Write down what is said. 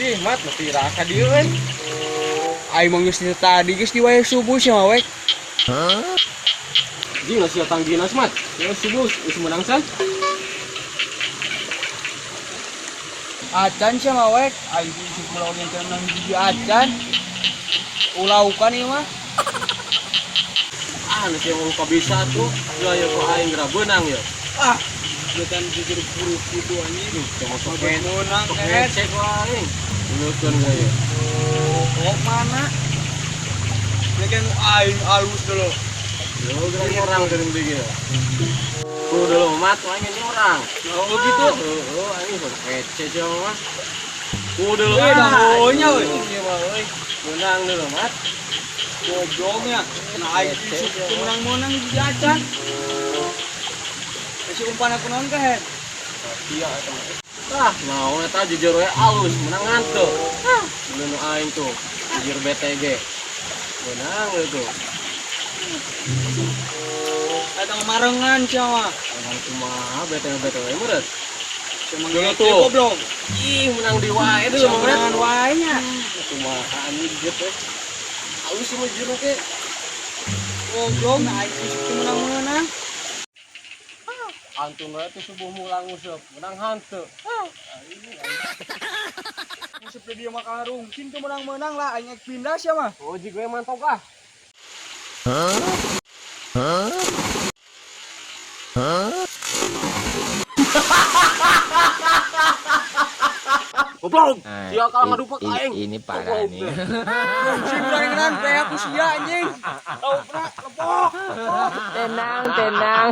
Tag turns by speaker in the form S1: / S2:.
S1: Ih, Mat, mesti raka dieu kan.
S2: Aing mah geus tadi geus di wae subuh sia mah wek.
S1: Jing lah sia tangginas, Mat. Ya subuh geus menang san.
S2: Acan sia mah wek, aing isuk ulah oge can menang hiji acan. Ulaukan ieu mah.
S1: Ah, nu sia mau bisa tuh. Ya ya ku aing geura beunang ya.
S2: Ah, getan jujur buruk gitu anjing.
S1: Cuma sok
S2: Menang kehed.
S1: Cek wae. Nulkeun geura ya.
S2: Kok mana? Ini kan aing alus dulu.
S1: Yo geura orang dari beli ya. Ku dulu Mat, aing ini orang.
S2: Oh gitu.
S1: Heeh, aing sok kece sia mah. Ku dulu.
S2: Eh, dahonya, we.
S1: Iya mah euy. Menang dulu, Mat.
S2: Gobloknya. Nah, aing isuk teu menang-menang hiji acan. Kasih umpan aku naon kehed.
S1: Iya eta mah. Ah, naon eta jujur we alus menang hanteu. Ah, nu aing tuh jujur BTG. Menang we tuh.
S2: Eta mah marengan sia mah.
S1: Menang kumaha BTG BTG meureun.
S2: Cuma
S1: Dulu
S2: ngece
S1: tuh.
S2: goblok.
S1: Ih, menang di wae dulu
S2: Sia
S1: mah.
S2: menangan wae nya.
S1: Kumaha anjing jujur teh. Alus mah jujur ke.
S2: Goblok, nah aing isuk teu menang-menang.
S1: Antum we tuh subuh mulang useup, menang hanteu.
S2: Nguseup di dieu mah karungkin teu menang-menang lah aing ek pindah sia mah.
S1: Oh, jig we mantap ah. Goblok. Sia kalah ngadupak aing.
S3: Ini parah nih.
S2: Rungsin urang ngeunang teh aku sia anjing. Tau pernah lepok.
S3: Tenang, tenang.